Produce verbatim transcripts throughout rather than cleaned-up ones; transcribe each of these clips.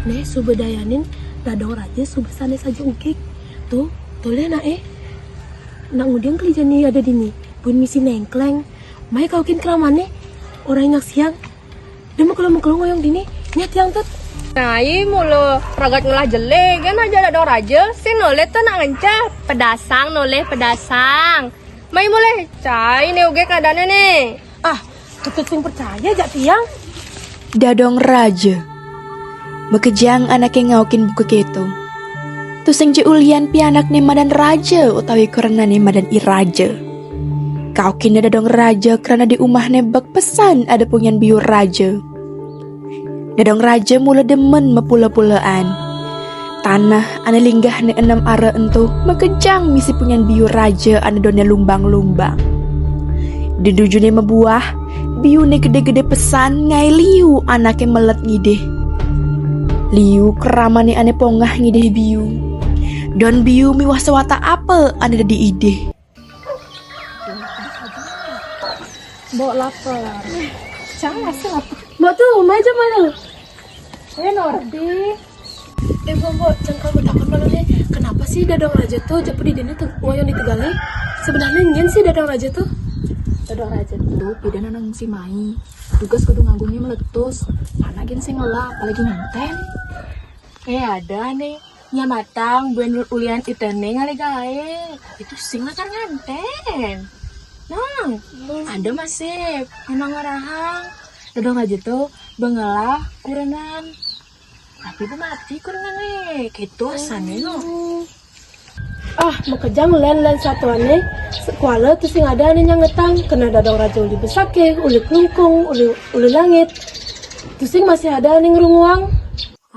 Né, suba dayanin Dadong Raja suba sanés aja ugig. Tuh, tuh lé, nak, eh. Nak nguding keli jani ada dini. Buin misi néngkléng. Mai kaukin keramané. Orang nyaksian. Dema kelo mengkelo ngoyong dini. Nyat yang tut. Nah, ai mula ragat ngelah jelé, kan aja Dadong Raja. Sing nolé tuh nak ngencah. Pedasang nolé, pedasang. Mai mulih, cai né ugé keadaanné né. Ah, ketut sing percaya jak tiang. Dadong Raja. Makejang anaké ngaukin buka kéto. Tusing ja ulian pianakné madan Raja utawi kurenané madan I Raja. Kaukinné Dadong Raja krana di umahné bek pesan ada punyan biu raja. Dadong Raja mula demen mapula-pulaan. Tanah ané linggahné enem ara ento makejang misi punyan biu raja ané donné lumbang-lumbang. Di dujuné mabuah, biuné gedé-gedé pesan ngaé liu anaké melet ngidih. Liu keramané ané pongah ngidih biu. Don biu miwah sawatek apel ané dadi idih. Mbok lapar. Salah sih lapar. Mbok tuh, mai aja mana? Eh, Nordi. Eh, Mbok, Mbok, cang kal betakon malu nih. Kenapa sih Dadong Raja tuh, japu di dini tuh, ngoyong di Tegalé? Sebenarnya nyén sih Dadong Raja tuh? Dadong Raja tuh, pidan anang si Mai. Tugas kudu nganggungnya meletus. Anak gin sing ngelah, apalagi nganten. Eh, ada nih. Nya matang, buen ulian itené ngalih gaé. Itu sing lakar nganten. Nang, ada masih, emang ngarahang. Dadong Raja tuh, bengelah kurenan. Tapi bu mati kurenan, eh. Gitu asané, no. Ah, makejang lén-lén satuané, sekuala tuh sing ada ané nyangetang, kena Dadong Raja uli besaké, uli kelungkung, uli, uli langit. Tuh sing masih ada ané ngerunguang.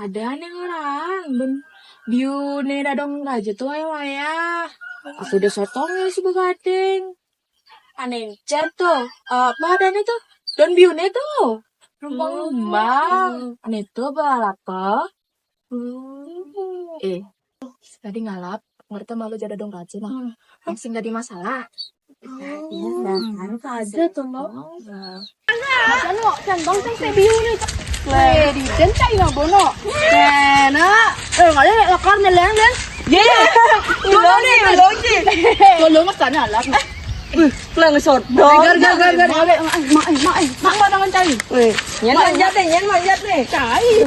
Ada ané orang, ben biuné Dadong Raja tuh wayah-wayah. Aku udah sotong ya si begading. Ané encer tuh, eh, apa adané tuh? Don biuné tuh. Rumpang-rumpang. Ané tuh apa apa? Eh, tadi ngalap, ngerti malu jadi Dadong Raja, nah. Langsung jadi masalah. Iya, dah. Ada tuh, Mbok. Macam lo, can bang, can biu nih. Weh, di den cai no bono. Nah, nak. Eh, nggak ada lekar nih, Leng, Leng. Ye. Tolong nih, tolong nih. Tolong mas sana lah. Wih, pelang sodong. Gar, gar, gar, gar. Mak, mak, mak, mak, mak, tangan cai. Wih, nyen manjat nih, nyen manjat nih. Cai.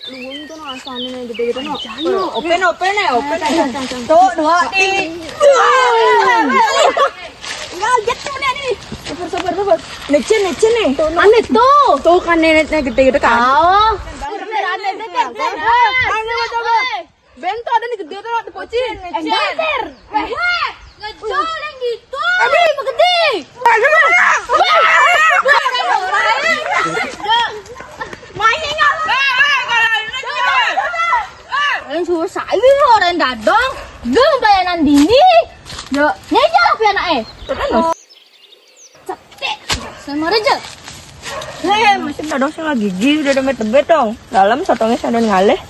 Luwung tuh no, asané gedé-gedé no. Open, open nih, open nih. Tuh, dua, tiga. Enggak, jatuh nih, nih. Sabar, sabar, sabar. Lecen, lecen nih. Ané tuh. Tuh kan neneknya gedé-gedé kan. Oh. Ané tuh, ané tuh. Bento ada nih gedé tuh, ada pocin. Enggak, Ter. Wah, ngejol yang gitu. Aduh, gedé. Main nggak? Kalian suruh saya orang Dadong, gem bayanan dini. Yo, nyejal apa anaknya? Cetek, sama Raja. Hé, masih Dadong sing lagi gigi, udah demet-demet dong. Dalam sotongnya sadon ngalih.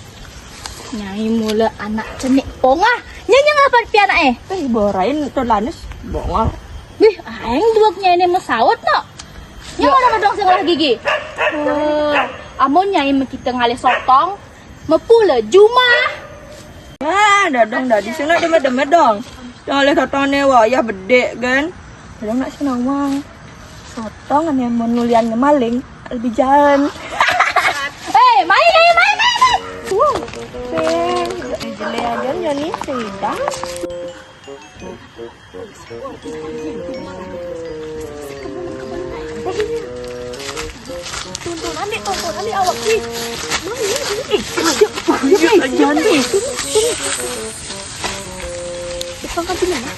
Nyai mula anak cenik pongah. Nyai nyang apa pianake? Eh, borain to lanes bongol. Wih, aing duwek nyaine mesaut no. Nyai mana Dadong sing ngolah gigi? Eh, amun nyai mekita ngalih sotong, mepula jumah. Ah, Dadong dadi sing nak demet-demet dong. Jangan oleh sotone wayah bedik kan. Dadong nak sing nawang. Sotong ane mun nulian ngemaling lebih jalan. Eh, main, eh, main, main, main. Wow. Eh, jele aja nyoni sidang. Tonton ande, tonton ande awak ni. Mana ni? Eh, aja ni. Depan kantin mana?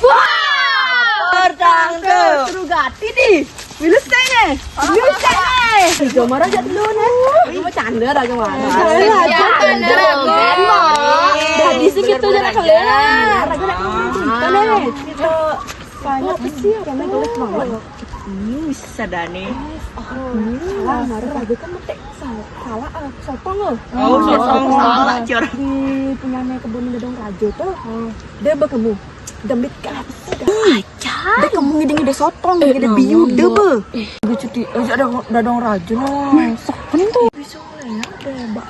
Wah! Pertangkep. Seru gati di. Wilus kayaknya. Wilus kayaknya. Ih, gambar aja dulu nih. Ini mah canda dah gambar. Iya, canda dah, Bang. Tadi sih gitu aja kalian. Ragu nak ngomong cinta nih. Kita banyak sih, kayaknya gelis banget. Ini bisa dah nih. Salah, marah ragu kan metek salah, salah, ah, sotong loh. Oh, sotong, salah, cor. Di punyanya kebun gedong raja tuh, dia berkemu. Dembit ka apa sih dah? Aja. Dah kamu ngiding ide sotong, ide biu deh be. Gue cuti aja ada dadong raja no. Seken tuh. Bisa ngeliat deh, Mbak.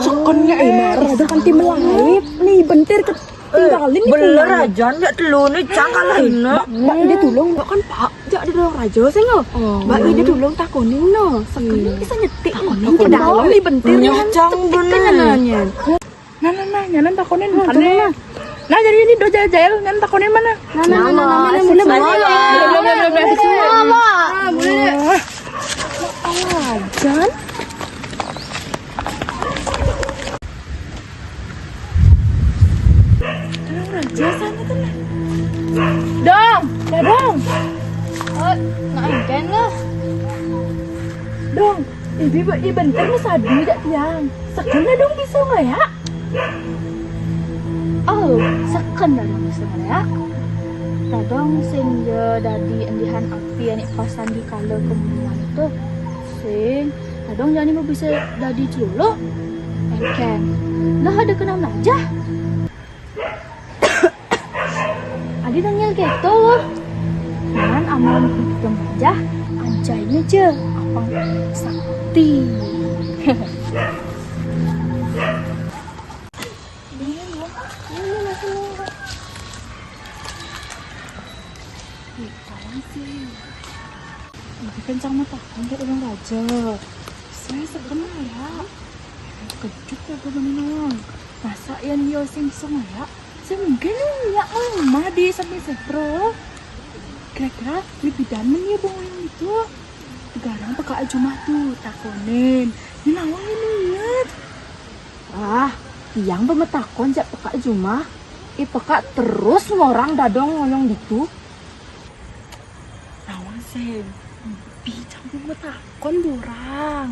Sekennya eh marah. Udah kan tim lain. Nih bentir ke tinggalin nih. Bener aja, ndak telu nih cang kalahin. Mbak, Mbak, ide tulung. Mbak kan Pak, jak ada dadong raja sih nggak? Mbak ide tulung takonin no. Sekennya bisa nyetik. Takonin ke dalam nih bentir. Nyacang bener. Nah, nah, nah, nyanan takonin. Nah, aneh. Nah, jadi ini do jail-jail, nyanan takonin mana? Nah, nah, nah, nah, nah, nah, boleh, boleh. Boleh, boleh, boleh, boleh. Bismillah. Ah, boleh. Ajan. Tenang, Raja, sana tenang. Dong, dadong. Oh, nak engken lah. Dong, ibi ibentar ni sadu jak tiang. Seken dadong bisa ngeliak. Oh, seken dadong bisa ngeliak. Dadong sing ja dadi endihan api anik pas andi kala kemuan tu. Sing, dadong jani meh bisa dadi celuluk. Engken. Lah ada kena melajah. Adi tengil keto loh. Nan amun hitung aja, ajain aja apa sakti. Ih, tolong sih. Ini kencang mata, enggak orang raja. Saya sebenarnya. Kejut ya gue bener. Masa yang dia sing bisa ngeliat? Saya mungkin ngeliat mah di samping setro. Kira-kira lebih dalam ya bang yang itu. Sekarang peka aja mah tuh takonin. Ini nawang ini lihat. Ah, tiang bemetakon jak peka aja mah. Ih, peka terus ngorang dadong ngoyong gitu. Nawang sing, bi campur bemetakon borang.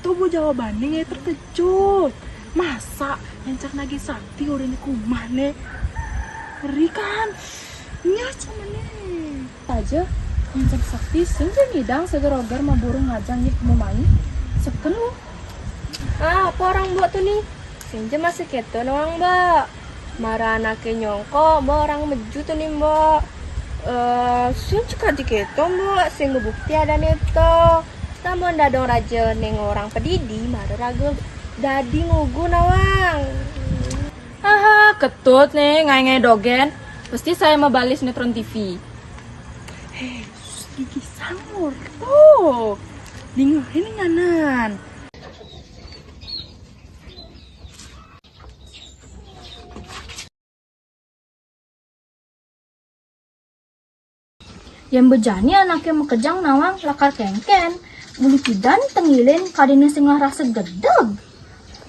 Tuh bu jawabannya nggak terkejut. Masa ngencak nagi sakti udah di kumah nih. Ngeri kan? Nyah sama nih. Aja ngencak sakti sing ja ngidang seger-oger mah burung ngajang nyik mau main. Seken lu. Ah, apa orang buat tuh nih? Sing ja masih keto nawang, Mbak. Mara anake nyongko, Mbok orang meju tu ni, Mbok. Eh, sing cekadi keto, Mbok, sing bebukti adane to. Tambah dadong raja ning orang pedidi, mara raga dadi ngugu nawang. Haha, ketut nih, ngai-ngai dogen. Pasti saya mau balik sinetron T V. Hei, sus, gigi sangur. Tuh, dengerin nih nganan. Yang bejani anake makejang nawang lakar kengken. Bulu pidan tengilin kadina sing lah rasa gedeg.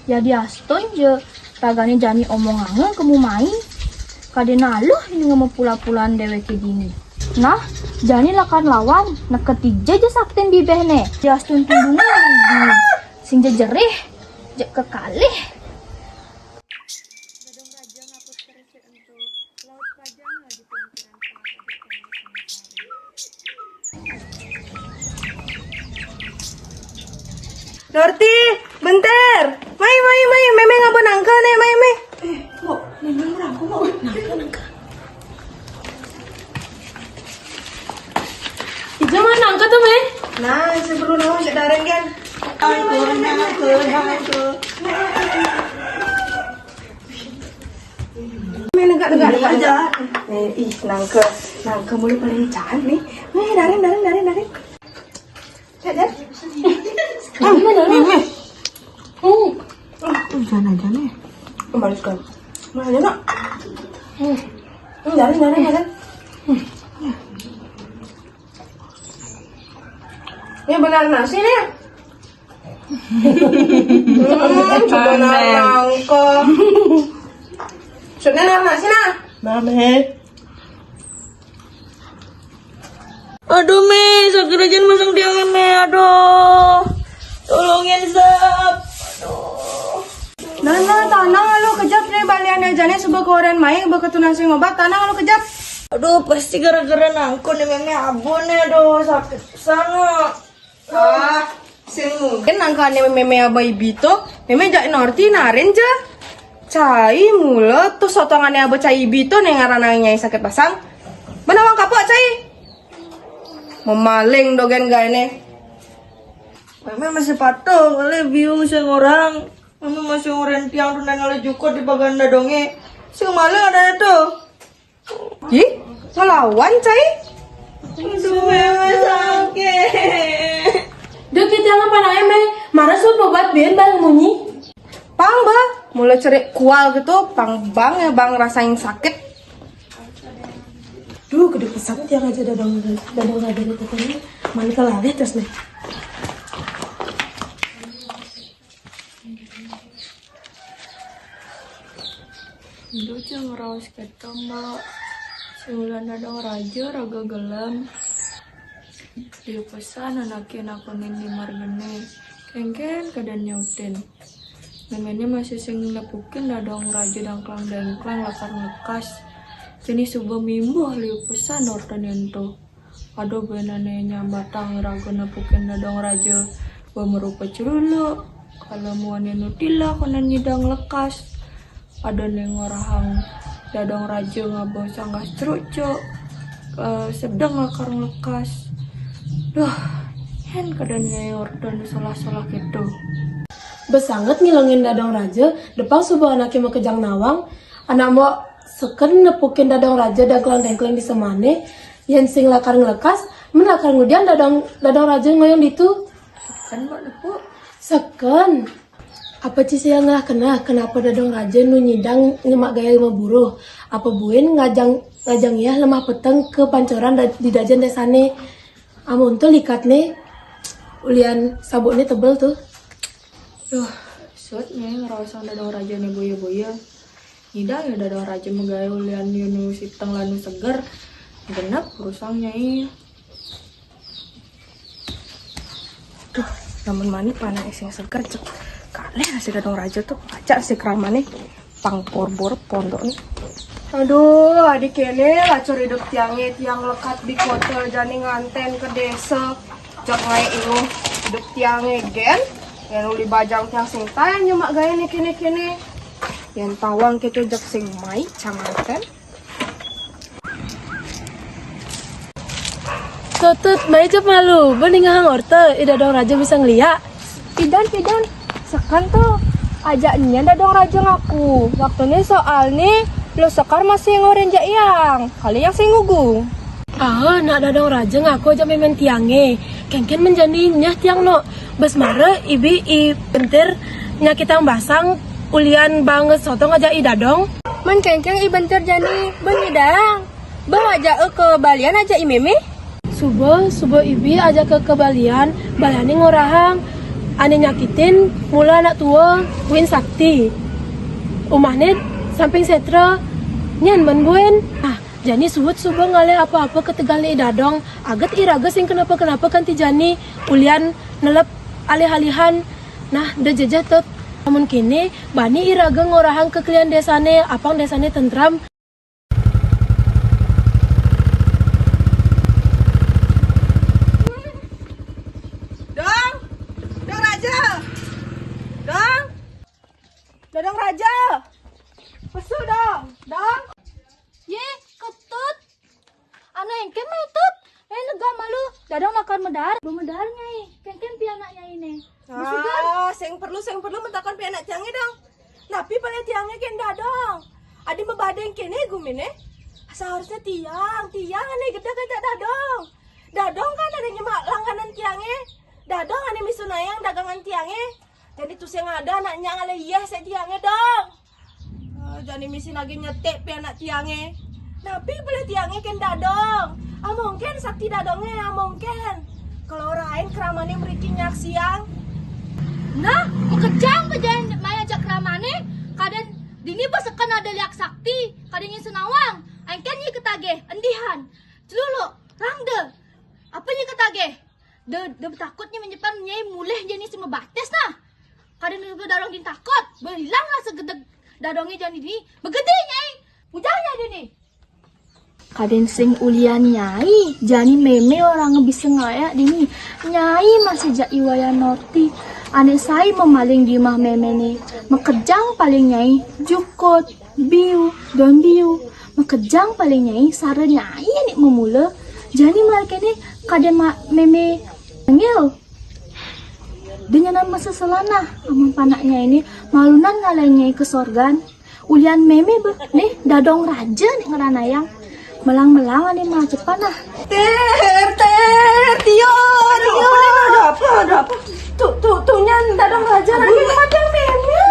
Ya diastun ja, ragane jani omong angen kemu mai. Kadina aluh ini ngemu pula-pulaan deweke dini. Nah, jani lakar lawan, neketi ja ja saktin bibehne. Diastun tundungan dini. Sing ja jerih, ja kekalih. Gadong Raja ngapus kerisik ento. Laut Pajang lagi pelampiran pelaut. Norti, bentar. Mai, mai, mai. Meme ngaba nangka ne, mai, mai. Eh, Mbok, meme ngaba nangka, Mbok. Nangka, nangka. Ija mah nangka tuh, Meh. Nah, sebelum naon cek dareng kan. Nangka, nangka, nangka. Meh, negak, negak, negak, negak. Eh, ih, nangka, nangka mulu paling cantik. Meh, dareng, dareng, dareng, dareng. Cek, cek. Ah, Meh, Meh. Hmm. Hujan aja nih. Kembali sekali. Mana aja, Nak? Hmm. Hmm, dari, dari, dari. Hmm. Ini benar nasi nih. Hmm, coba nangka. Maksudnya nasi nah. Mame. Aduh, Mi, sakit aja masang tiangan, Mi. Aduh. Tolongin, Sap. Aduh. Nah, nah, tanang lu kejap nih, balian aja nih, suba koren mai, beketunan sing obat, tanang lu kejap. Aduh, pasti gara-gara nangkun nih, Meme, abu nih, aduh, sakit sana. Ah, sing mungkin nangkane Meme abai bito, Meme jak norti narin ja. Cai mula tu sotongan ne aba cai ibi tu ne ngaranang nyai sakit basang. Manawang kapok cai. Mamaling dogen gaene. Meme masih patuh kali biu sing orang. Meme masih orang tiang tu nang juko di bagan dadonge. Sing maling ada tu. Ih, ngelawan cai. Aduh, meme sakit. Dek kita ngapa naya me? Marah suruh obat biar bareng munyi. Pang ba, mula cerik kual gitu, pang bang ya bang rasain sakit. Duh, gede pesan tiang aja dadong dadong raja itu kan. Mana kelar terus nih. Indo ja ngraos kéto, Mbok. Sing ulian dadong raja raga gelem. Liu pesan anaké nakonin di margané. Kénkén kadén nyautin. Méméné masih sing nepukin dadong raja dangklang-dengklang lakar nglekas. Jani suba mimbuh liu pesan ortané ento. Aduh, buinané nyambatang iraga nepukin dadong raja ba marupa cruluk, kala muané nutila konan nyidang lekas. Adané ngorahang dadong raja ngaba sanggah crucuk, eh, sedeng lakar nglekas. Duh, yén kadén nyai ortané solah-solah kéto. Besanget ngilengin dadong raja, depang suba anaké makejang nawang, anak mbok seken nepukin dadong raja dangklang-dengklang di semané, yén sing lakar nglekas, men lakar ngudiang dadong, dadong raja ngoyong ditu. Seken, Mbok, nepuk. Seken. Apa ci sing ngelah keneh, kenapa dadong raja nu nyidang nyemak gaya maburuh? Apa buin ngajang, ngajang yah lemah peteng ke pancoran da-, di dajan désané? Amun tu likatné, ulian sabukné tebel tuh. Duh, sut nyai ngeraosang dadong rajané boya-boya. Nyidang ya dadong raja magaé ulian yu nu siteng lan nu seger. Genep urusang nyai. Duh, lamun mani panak sing seger cek. Kalih nasi dadong raja tuh, ajak si kramané. Pang bor-bor pondok nih. Aduh, adi kéné lacur idup tiangé, tiang lekat di kota jani ngantén ke désa. Jak ngaé inguh idup tiangé gén. Yén uli bajang tiang sing taén nyemak gaé né kéné-kéné. Yén tawang kéto jak sing mai cang ngantén. Tutut, mai jep malu, ba ningehang orta, i dadong raja bisa ngeliak. Pidan, pidan, seken tuh. Ajak nyian dadong raja ngaku. Waktuné soalné Luh Sekar masih ngorin jak yang. Kali yang sing ngugu. Ah, nak dadong raja ngaku ajak mémén tiangé. Kénkén men jani nyah tiang no. Bes mara ibi i bentir nyakitang basang ulian banget soto ngajak i dadong. Men kénkén i bentir jani, ben nyidang. Bah, ajak ke balian ajak i mémé. Suba, suba ibi ajak ke, ke balian, baliané ngorahang. Ané nyakitin, mula anak tua, buin sakti. Umahné samping sétra, nyan men buin. Ah, jani suhut suba ngalih apa-apa ketegal i dadong. Aget iraga sing kenapa-kenapa kanti jani, ulian nelep alih-alihan. Nah, da jejeh tut. Amun kéné, bani iraga ngorahang ke kelian désané, apang désané tentram. Dong, Dong Raja, Dong, Dadong Raja, pesu dong, Dong. Yé, Ketut. Anu éngkén mai Tut. Eh, lega malu. Dadong lakar medar. Bemedar nyai. Kénkén pianak nyai né. Ah, sing perlu, sing perlu mentakon pianak tiangé dong. Napi paling tiangé kén dadong? Adi mabading kéné guminé. Seharusnya tiang, tiang ané gedeg ajak dadong. Dadong kan ané nyemak langganan tiangé. Dadong ané misunayang dagangan tiangé. Jani tusing ada anak nyak ngalih yéh sék tiangé dong. Eh, jani misi lagi nyetik pianak tiangé. Napi boleh tiangé kén dadong? Amongkén sakti dadongé, amongkén. Kalau orain keramané mriki nyaksiang. Nah, makejang bejalan maya jak keramané, kadén dini ba seken ada liak sakti, kadén nyai senawang, éngkén nyai ketagih, endihan, celuluk, rangda. Apa nyai ketagih? Da, da betakut nyai menyepan nyai mulih jani sing mabatis nah. Kadén nuduh dadong dini takut, berilang lah segedeg dadongé jani dini, begedé nyai. Pujang nyai dini. Kadén sing ulian nyai, jani mémé orang bisa ngayak dini. Nyai masih jak iwayan noti. Ané sai mamaling di umah mémé né, makejang paling nyai jukut, biu, daun biu. Makejang paling nyai, sara nyai ané mamula. Jani mara kéné kadén ma-, mémé tengil. Da nyanan maseselan nah, amun panak nyai né malunan ngalahin nyai ka sorgan. Ulian mémé béh, nih, Dadong Raja né ngaranayang. Melang-melang ané macepan nah. Ter, ter, tio, tio. Ada apa, ada apa? Tuh, tuh, tuh, nyan Dadong Raja lagi mati mémé.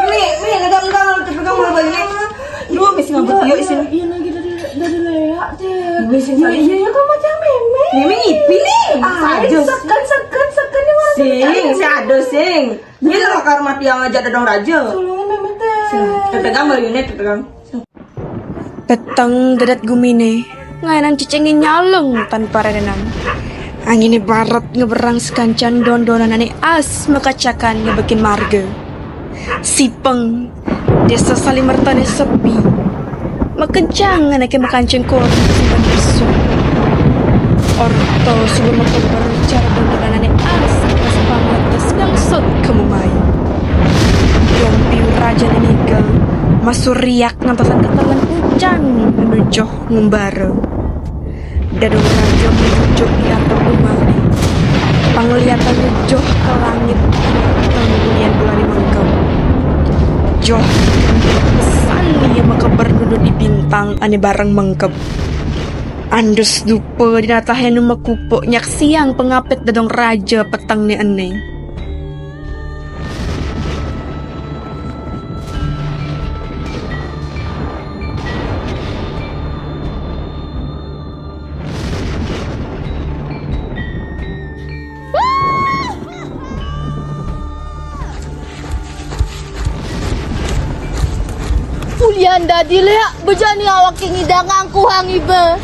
Nih, nih, enggak, enggak, enggak, enggak, enggak, enggak. Duh, bisi ngabut, yuk, isin. Iya, lagi dari, dari Lea, Ter. Bisi iya, iya, iya, kan mati mémé. Mémé ngipi nih. Ah, seken, seken, seken, ini mana sing, seken? Si ada, sing. Ini lah kamar mati yang ngajak Dadong Raja. Tolongin mémé, Ter. Sing, tetegang baru ini, tetegang. Peteng dedet guminé, ngainan cicingé nyaleng tan parerenan. Anginé baret ngeberang sakancan don-donan ané as makacakan ngebekin marga. Sipeng, désa Salimertané sepi. Makejang anaké makancing koran simpen bisu. Orta suba makeber cara don-donan ané as pas pangletes ngangsut ka mumai. Rompiu rajané nigel, masuriak ngantosan ketelan ujan nuju joh ngumbara. Dadong Raja majujuk di atep umahné. Pangliatané joh ka langit, tang ulian bulané mengkeb. Joh pesan ia makeber nuju di bintang ané bareng mengkeb. Andus dupa di natahé nu makupuk nyaksiang pangapit Dadong Raja petengné ené. Ulian dadi léak, bejani awaké ngidang ngangkuhang iba.